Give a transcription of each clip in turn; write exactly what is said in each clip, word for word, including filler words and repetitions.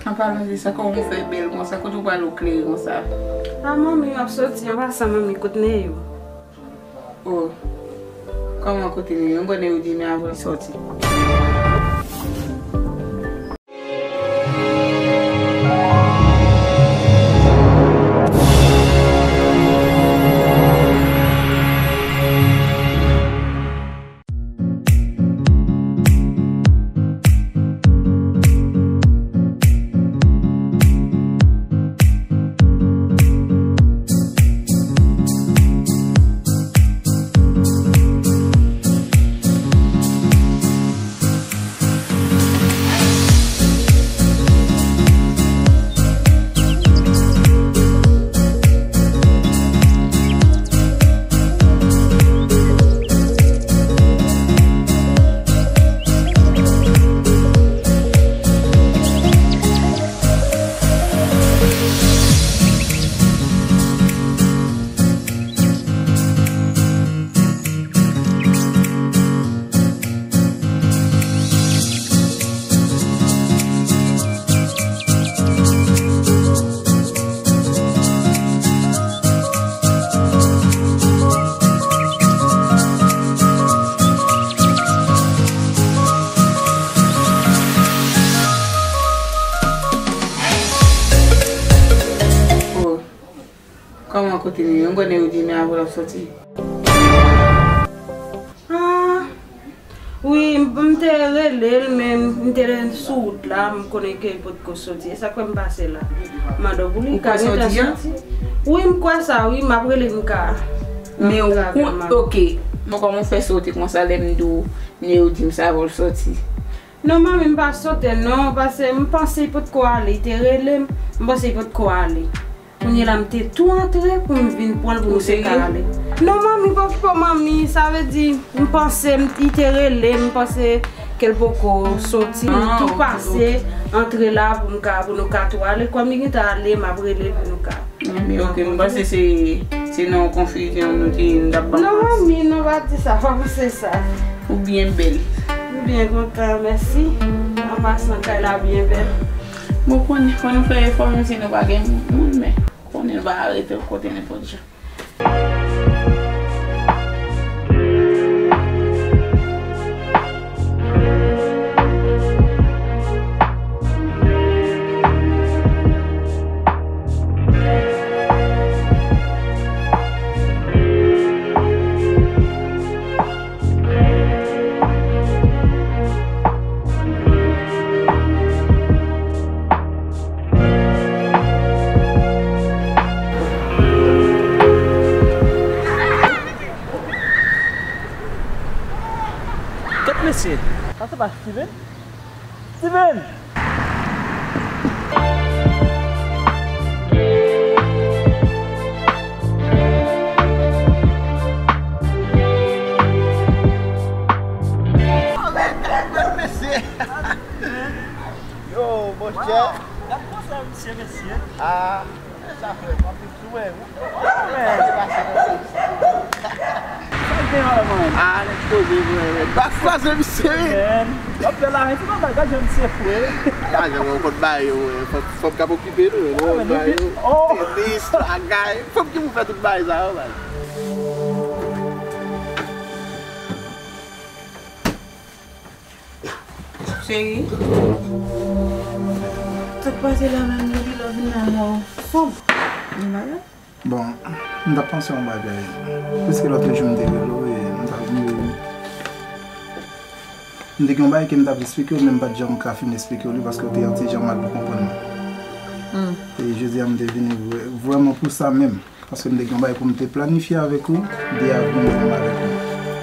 An palan de sa, kòman w fè bèl konsa? Kote w prale w klere konsa? A, manmi, m ap soti. An pasan, manmi, kote Neyou? O, kòman, kote Neyou? M kwè Neyou di men avan l soti. O, kòman, kote Neyou? M kwè Neyou di men avan l ap soti. A, wi, m, m te rele l, men m te sou wout la, m konnen ke l potko soti. E sa k fè m pase la. M mande w pou li, ou ka gentan soti? Wi, m kwè sa, wi, m ap rele m ka. Men ou kon, oke. Men kòman w fè sote konsa lè m di w, Neyou di m sa avan l soti? Non, manmi, m pa sote, non, paske m panse li potko ale, li te rele m, m panse li potko ale. Kounye la, m te tou antre pou m vin pran l pou nou te ka ale. Non, manmi, pa okipe w, manmi. Sa vle di, m panse m, li te rele, m panse ke l poko soti. M tou pase antre la pou m ka, pou nou ka tou ale. Kòm li gentan ale, m ap rele l pou nou ka. Oke, m panse se, se nan yon konfizyon nou te ye, nou t ap ba. Non, manmi, non, pa di sa, pa panse sa. Ou byen bèl. M byen kontan, mèsi. An pasan, kay la byen bèl. Bon, konnen, fò nou fè efò, menm si nou pa gen moun, men konnen nou pa ka rete kote nenpòt jan. Kèt mesye! Sa se pa Steven? Steven! Yo, monchè. Gad konsa misye, mesye. Ah, sa fè m anpil sou mwen, wi. Sa k gen la, man? Ah, let's go, baby. Bak kwaze, misye, wi. Man, w ap fè lajan, ti bagay, gad jan misye fre. Lajan, mwen, w konn bay yo, wi. Fòk, fòk k ap okipe nou, wi. Ah, men nou bay yo. Oh. Tenis, bagay. Fòk ki pou fè tout bagay sa yo, man. Cheri. Sa k pase la menm depi lè w vin la, mwen fou. Gen bagay? Bon, m t ap panse yon bagay. Piske lòt jou m te rele w e m t ap, m, m te gen yon bagay ke m t ap esplike w, men m pa t janm ka fin esplike w li paske w te yon ti jan mal pou konprann mwen. Hmm. E jodi a m te vini vrè-, vrèman pou sa menm. Paske m te gen yon bagay pou m te planifye avèk ou, de avril menm avèk ou.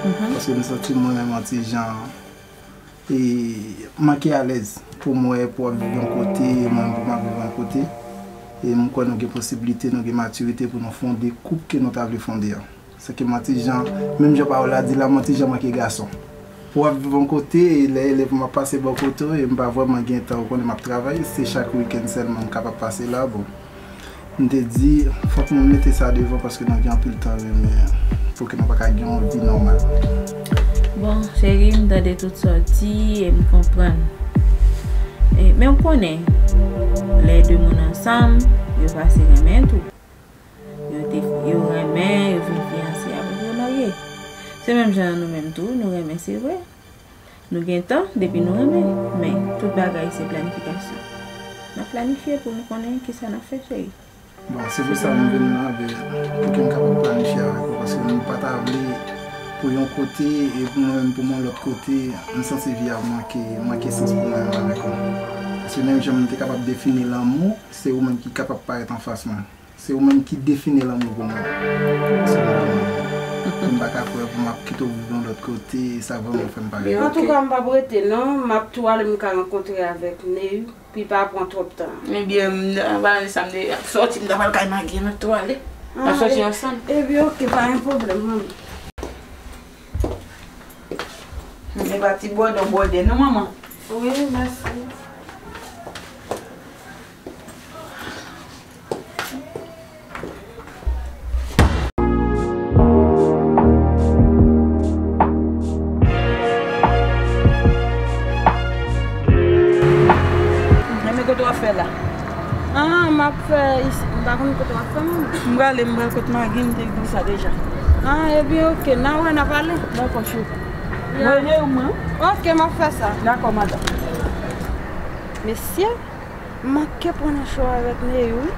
Mhm. Paske m santi mwen menm yon ti jan e manke alèz pou m wè pou w ap viv yon kote, mwen pou m ap viv yon kote. E m kwè nou gen posiblite, nou gen matirite pou nou fonde koup ke nou ta vle fonde an. Se ke m yon ti jan, menm jan pawòl la di la, m yon ti jan manke gason. Pou w ap viv yon kote, e lè, e lè pou m ap pase bò kote w, e m pa vrèman gen tan, ou konnen m ap travay, se chak wikenn sèlman m kapab pase la, bon. M te di, fòk nou mete sa devan paske nou gen anpil tan renmen pou ke nou pa ka gen yon vi nòmal. Bon, cheri, m tande tout sa w di e m konprann. E, men w konnen, Lè de moun ansanm, yo pase renmen tou. Yo te, yo renmen, yo vin fiyanse, apre yo marye. Se menm jan an nou menm tou, nou renmen, se vre. Nou gen tan, depi nou renmen. Men, tout bagay se planifikasyon. N ap planifye pou nou konnen kisa n ap fè, cheri. Bon, se pou sa m vin la, pou ke m kapab planifye avèk ou, paske m pa ta vle pou yon kote, e pou mwen menm, pou mwen lòt kote, m santi vi a manke, manke sans pou mwen menm avèk ou. Paske menm jan m te kapab defini lanmou, se ou menm ki kapab parèt anfas mwen. Se ou menm ki defini lanmou pou mwen. Se ou menm. M pa ka kwè pou m ap kite w viv yon lòt kote, sa vrèman fè m pa renmen. Antouka, m p ap rete non, m ap tou ale, m ka rankontre avèk Ney, pou l pa pran twòp tan. Ebyen, m, m pa nan sa, m te ap sòti, m ta pral kay Magi, m ap tou ale. M ap sòti ansanm. Ebyen, oke, pa gen pwoblèm, manmi. Men pa ti bòdè w bòdè non, manman. Wi, mèsi. Enben, kote w ap fè la? Ah, m ap fè isi. M pa konn kote w ap fè, non. M prale, m pral kot Magi, m te di sa deja. Ah, ebyen, oke. N a wè, n a pale. Dakò, cheri. Ya. Voye ou mwen. Oke, m ap fè sa. Dakò, madanm. Mesye, m manke pran nan cho avèk Neyou, wi.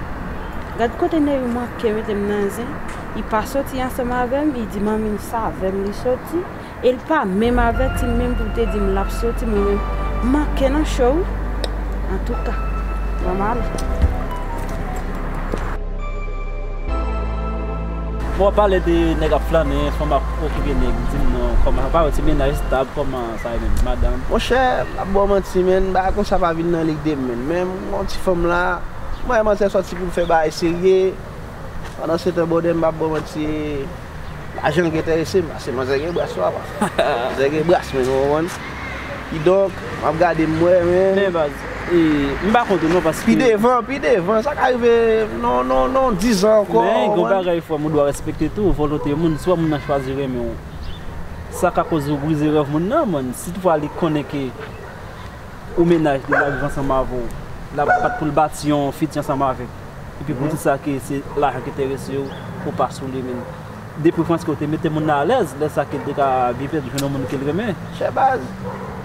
Gad kote Neyou manke mete m nan zen. Li pa soti ansanm avè m, li di manmi m se avè m li soti. E l pa menm avèti m menm pou l te di m l ap soti, mwen menm, m manke nan cho, wi. Antouka, ban m ale. Bon, w ap pale de nèg ap flannen, fanm ap okipe nèg, di m non, kòman, pa wè ti mennaj estab, kòman sa ye menm, madanm? Monchè, m ap ba w manti, men, bagay konsa pa vin nan lig de m, men, men m gon ti fanm la, mwen, manzè sòti pou l fè bagay serye, pandan se tan, bòdè, m p ap ba w manti, lajan ki enterese m, paske manzè gen bras, papa. Manzè gen bras, men, ou konprann? Kidonk, m ap gade m wè, men. Men, baz, e, m pa konte non, paske pi devan, pi devan, sa ka rive nan, nan, nan dizan ankò, men, ou konprann? Gen bagay, frè m, ou dwe respekte tou, volonte moun, swa moun nan chwazi renmen w. Sa ka koze w brize rèv moun nan, man. Si toutfwa li konnen ke ou mennaj li, l ap viv ansanm avè w, l ap bat pou l bati yon fiti ansanm avèk. Epi pou di sa ke se lajan ki enterese w, ou pa sou li menm. De preferans ke w te mete moun nan alèz, lè sa ke l te ka byen pèdi jwenn yon moun ke l renmen. Chè baz,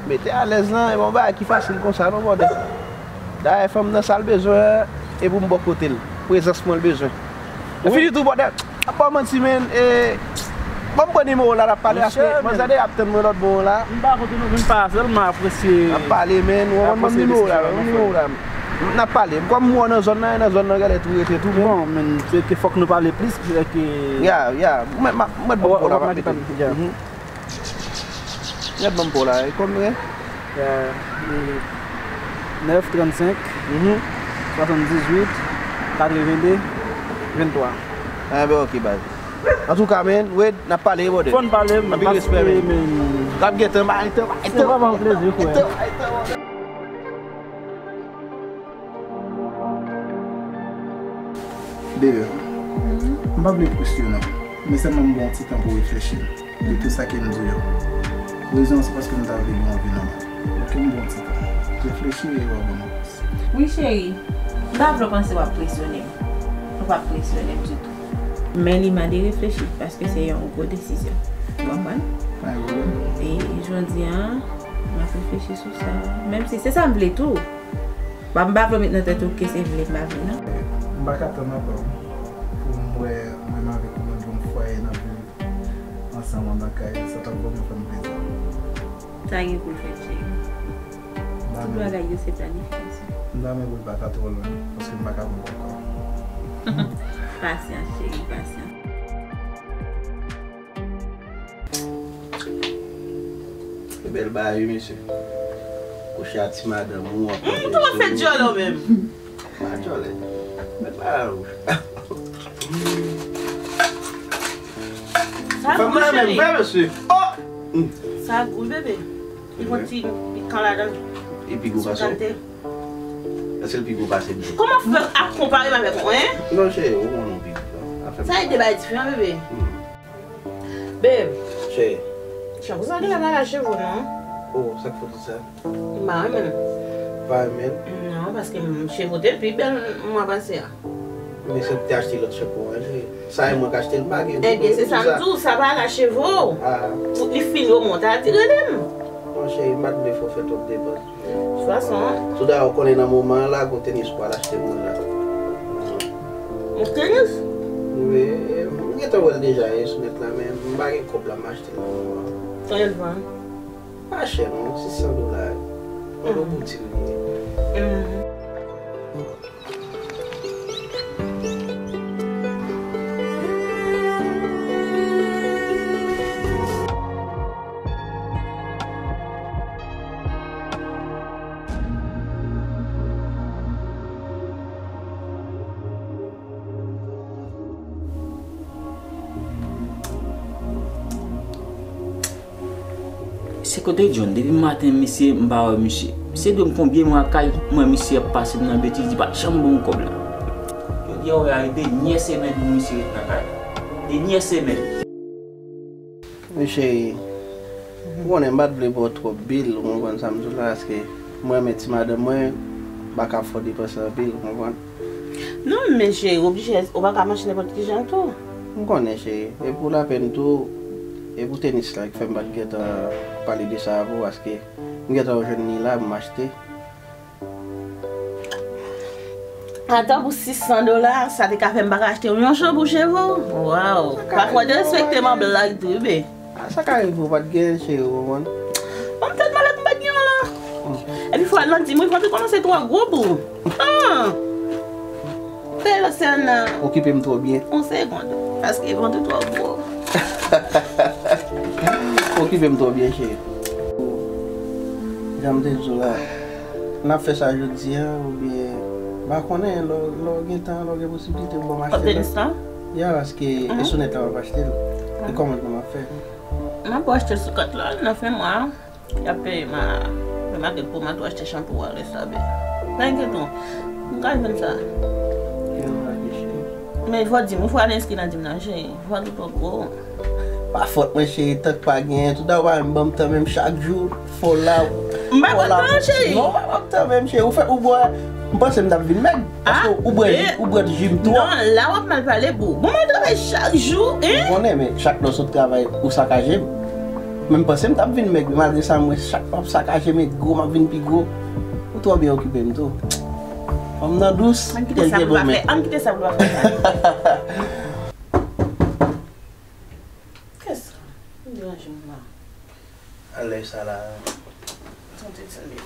mete alèz lan, e pa yon bagay ki fasil konsa non, bòdè. Dayè, fanm nan sa l bezwen an, e pou m bò kote l. Prezans mwen l bezwen. Ou fini tou, bòdè. Ap ba w manti, men, e, ban m pran nimewo w la, n ap pale, paske manzè de ap tann mwen lòt bò w la. M pa konte non, men m pa sèlman apresye. N ap pale, men, ou ban m nimewo w la, ban m nimewo w la. N ap pale. Kòm m wè w nan zòn nan, e nan zòn nan, genlè tou rete tou, men. Bon, men, se ke fòk nou pale plis, se ke. Ya, ya. Mwen, mwen, mwen, ban m pran nimewo w la, m ap mete. Gad ban m pa w la, e kòm, e? Ya, e, nèf trannsenk, swasanndizuit, katrevende, venntwa. Enben, oke, baz. Antouka, men, Wade, n ap pale, bòdè. Fò n pale, anpil respè, men. N ap gentan, bay tan, bay tan. Se vrèman yon plezi, frè. Baby, m pa vle presyone w, men sèlman m ba w yon ti tan pou w reflechi de tout sa ke m di w yo. Rezon an se paske m ta vle gen yon vi nòmal. Oke, m ba w yon ti tan. Reflechi e w ap ban m repons. Wi, cheri. M pa vle w panse w ap presyone m. Ou p ap presyone m ditou. Men li mande reflechi, paske se yon gwo desizyon. Ou konprann? Pa gen pwoblèm. E jodi a, m ap reflechi sou sa. Menm si se sa m vle tou. Ba, m pa vle w met nan tèt ou ke se vle m pa vle, non. M pa ka tann ankò pou m wè mwen menm avèk ou nou gen yon fwaye n ap viv ansanm anndan kay la. Sa t ap vrèman fè m plezi. Sa gen pou l fèt, cheri. Tout bagay yo se planifikasyon. M ta renmen pou l pa ta twò lwen, paske m pa ka pran ankò. Pasyans, cheri, pasyans. Se bèl bagay, wi, mesye. Kouche a ti madanm ou, ap. Hum, kòman fè dyòlè w menm? Pa dyòlè. Bèl bagay, wi. Sa gou, cheri. Fè, mesye. Oh! Sa gou, bebe. Li gon ti pikan ladan. Li pi gou pase w? Èske l pi gou pase m? Kòman fè ap konpare m avèk ou, en? Non, cheri, ou konnen ou pi gou. Sa e de bagay diferan, bebe. Babe. Cheri. Chan, kousa w genlè lave cheve w, non? Oh, sa k fè w di sa? M pa renmen l. Pa renmen l? Non, paske m, cheve w te pi bèl mwa pase a. Men se ou ki te achte lòt cheve pou mwen, cheri. Sa e mwen k achte l, m pa gen. Ebyen, se sa m di w, sa pa al a cheve w. Ah. Pou li fini omwen, w ta di rele m. Non, cheri, m pa t vle fè w fè twòp depans. Tout fason. Tout dayè, ou konnen nan moman an la, gon tenis pou al achte pou mwen la. Yon tenis? Wi, m gentan wè l deja, e sou nèt la, men m pa gen kòb la, m achte l nan moman an. Konbyen l vann? Pa chè non, sis san dola. Yon bon bouti li ye. Se kote John, depi maten misye m pa wè misye. Misye dwe m konbyen mwa kay, mwen misye ap pase m nan betiz, li pa janm ban m kòb la. Jodi a, w wè a, dènyè semèn pou misye ret nan kay la. Dènyè semèn. Wi, cheri. Ou konnen m pa t vle ba w twòp bil, ou konprann sa m di w la, paske mwen renmen ti madanm mwen, m pa ka fè w depanse anpil, ou konprann? Non, men cheri, ou oblije, ou pa ka mache nenpòt ki jan tou. M konnen, cheri. E pou lapèn tou, e pou tenis la ki fè m pa t gentan pale de sa avè w, paske m gentan jwenn li la pou m achte. Atan pou sis san dola, sa te ka fè m pa ka achte w yon chanpou cheve w. Waw. Pafwa w derespekte m an blag tou, wi, be. Ah, sa ka rive, ou pa t gen cheve, ou konprann? Ban m tèt malad, m pa t gen yon la. Hmm. Epi fwa nan di m, wi, vant ou kòmanse twò gwo pou ou. Ah! Fè lòt sèn nan. Okipe m twò byen. Yon segonn. Paske vant ou twò gwo. Okipe m twò byen, cheri. Jan m te di w la, n ap fè sa jodi a, oubyen, m pa konnen, lè w, lè w gen tan, lè w gen posiblite, ou ban m achte l. Kòb tenis lan? Ya, paske e sou nèt la m ap achte l. E kòman pou m ap fè? M ap achte l sou kat la, nan fen mwa a. Y ap peye m a, men malgre pou m a tou achte chanpou a, rès la, be. Pa enkyete w. M ka jwenn sa. Gen yon bagay, cheri. Men fò w di m, fò w al enskri nan di m nan, cheri. Fò w al twò gwo. Pa fòt mwen, cheri, tank pa genyen. Tout dayè, ou pa menm ban m tan menm chak jou. Fò w la. M pa pran tan, cheri. Non, pa ban m tan menm, cheri. Ou fè, ou bwè. M panse m t ap vin mèg. Paske ou bwè ji, ou bwè ji m twò. Non, la w ap mal pale, boo. Bon, mwen travay chak jou, hein? M konnen, men chak lè w sot travay, ou sakaje m. Men m panse m t ap vin mèg, men malgre sa, mwen chak w ap sakaje m, e gwo, m ap vin pi gwo. Ou twò byen okipe m tou. Fanm nan dous, kèlke moman. Ann kite sa pou l pa fè. Ann kite sa pou l pa fè. Kisa? M deranje m la. Alè sa la. Tande, tande.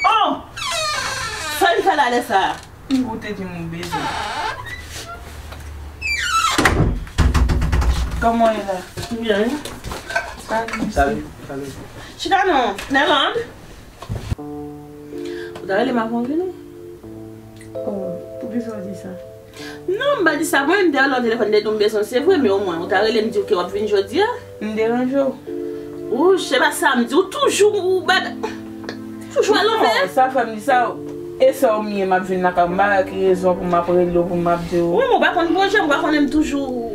Oh! Sa l fè la lè sa a? M goute di m bezwen. Kòman w ye la? Byen. Salut. Salut, salut. Chita non, Nèland. Ou ta rele m avan w vini? Oh, poukisa w di sa? Non, m pa di sa, mwen, m te rele w nan telefòn, m te di w m bezwen w, se vre, men omwen, ou ta rele m di w ke w ap vin jodi a. M deranje w? Ou, se pa sa m di, ou toujou, ou bagay, toujou alanvè. Non, sa fè m di sa, e sa w m ye, m ap vin lakay ou, m pa wè ki rezon pou m ap rele w, pou m ap di w. Wi, men ou pa konn pwojè m, ou pa konnen m toujou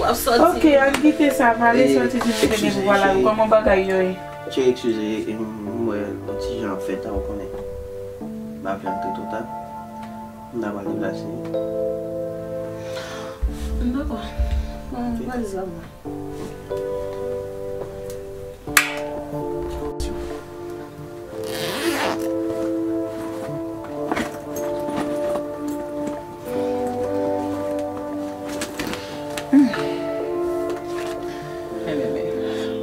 ap sòti. Ok, ann kite sa, pale, sòti di nou te gen pou pale, kòman bagay yo ye? Cheri, eskize, e, m wè yon ti jan ap fèt a, ou konnen. M pa vle antre twò ta. M ta pral deplase. M dakò. Bon, valiz la pou mwen.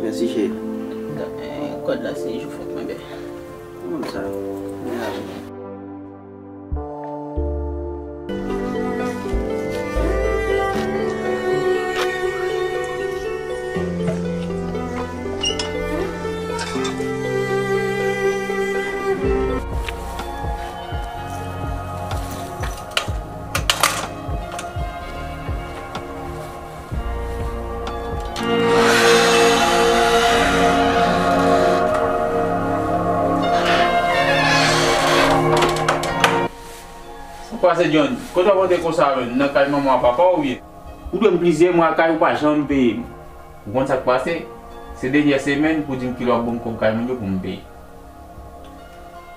Mèsi, cheri. Kòd la se jou fèt mwen, bè. Moun sa, mwen avè. Sa k pase, John? Kote w ap antre konsa menm? Nan kay manman w ak papa w oubyen? Ou dwe m plizyè mwa kay ou pa janm peye m. Ou konn sa k pase? Se dènyè semèn pou di m kilè w ap ban m kòb kay moun yo pou m peye.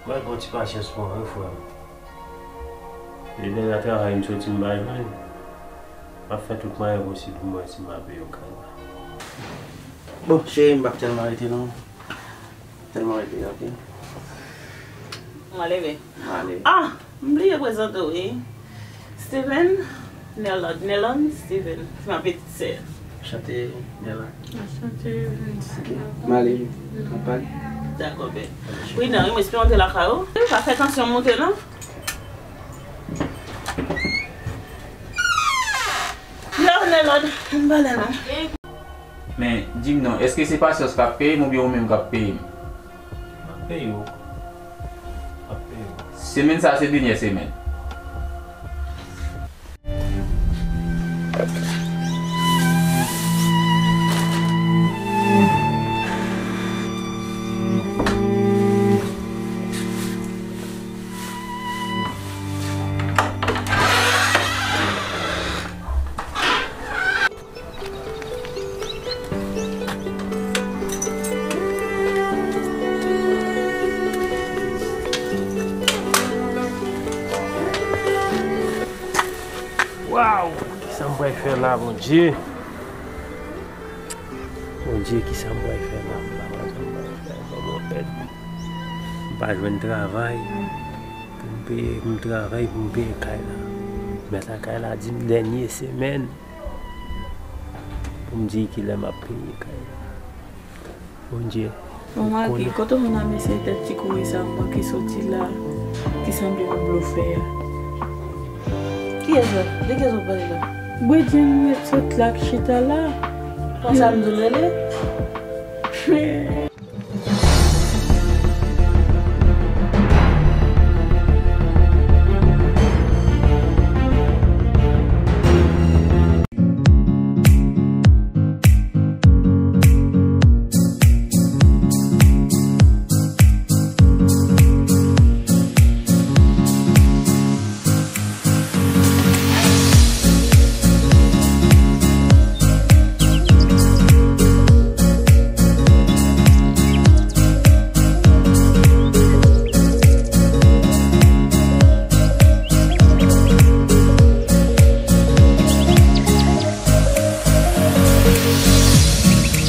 Mwen, pran ti pasyans pou mwen, wi, frè m. Depi nan travay m soti m pa jwenn, m ap fè tout mwayen posib pou m wè si m pa peye w kay la. Bon, cheri, m p ap tèlman rete non. Tèlman rete, ok. Mwen leve. Mwen ale. Ah! M bliye prezante w, wi. Steven, Nelon. Nelon, Steven. Se ma petite sœur. Chante, Nelon. Chante, Vincent. Ok. Mwen ale, wi. Mwen pale. Dakò, bè. Wi, nan, wi, m espere w te lakay ou. Pa fè tansyon monte, non. Love, Nelon. M pale, non. Men, di m non, èske se Pasyans k ap peye m oubyen ou menm k ap peye m? M ap peye w. M ap peye w. Semèn sa a se dènyè semèn. Waw! Kisa m pral fè la, Bondye? Bondye, kisa m pral fè la? M pa wè sa m pral fè. Ban mwen èd. M pa jwenn travay pou m peye, pou m travay pou m peye kay la. Mèt a kay la di m dènye semèn pou m di kilè m ap peye kay la. Bondye, ou konnen. Bon, Magi, kote w jwenn a mesye tèt ti kouri sa ankò ki soti la, ki sanble yon blofè a? Kiyès la? De kiyès w ap pale la? Bredjenn mèt sot la k chita la. Konsa m di w l rele?